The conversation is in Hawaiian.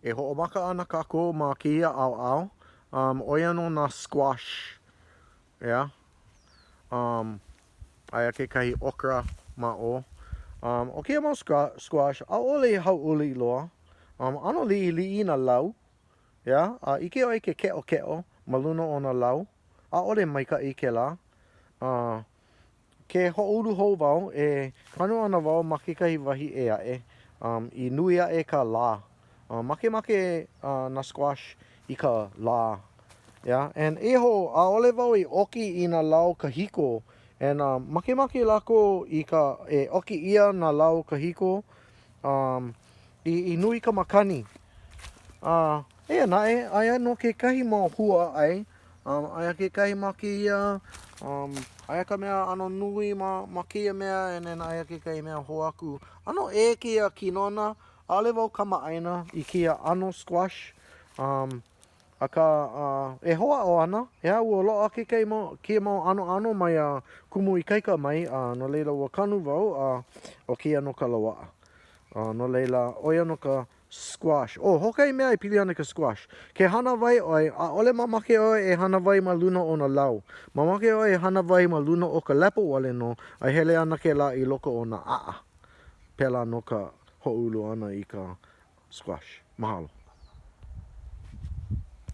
E hoʻomaka ana kākou ma kēia ʻaoʻao, um, ʻo ia nō nā squash, ʻeā? Um, aia kekahi okra ma ʻō. Um, ʻo kēia mau squash, ʻaʻole i hauʻoli loa. Um, ʻano liʻiliʻi nā lau, ʻeā? A ʻike ʻoe i ke keʻokeʻo ma luna o nā lau, ʻaʻole maikaʻi kēlā. Uh, Ke hoʻoulu hou wau, e kanu ana wau ma kekahi wahi ʻē aʻe um, i nui aʻe ka lā. Uh, makemake uh, nā squash i ka lā. Yeah? And eia hou, ʻaʻole wau i ʻoki i nā lau kahiko. And uh, makemake lākou i ka, e ʻoki ʻia nā lau kahiko um, i, i nui ka makani. Uh, eia naʻe, aia nō kekahi mau hua ʻai Um, aia kekahi ma kēia, um, aia ka mea ʻano nui ma, ma kēia mea, and then aia kekahi mea hou aku. ʻAno ʻē kēia kinona, ʻaʻole wau kamaʻāina i kēia ʻano squash. Um, akā, uh, e hoʻāʻo ana, ʻeā, ua loaʻa kekahi mau, kēia mau ʻanoʻano maiā Kumu Ikaika mai, a no laila ua kanu wau, a ʻo kēia nō ka loaʻa. Uh, no laila, ʻo ia nō ka Squash. Oh, hoʻokahi mea e pili ana i ka squash. Ke hana wai ʻoe, ʻaʻole mamake ʻoe e hana wai ma luna o nā lau. Mamake ʻoe e hana wai ma luna o ka lepo wale nō, a hele ana kēlā i loko o nā aʻa. Pēlā nō ka hoʻoulu ʻana i ka squash. Mahalo.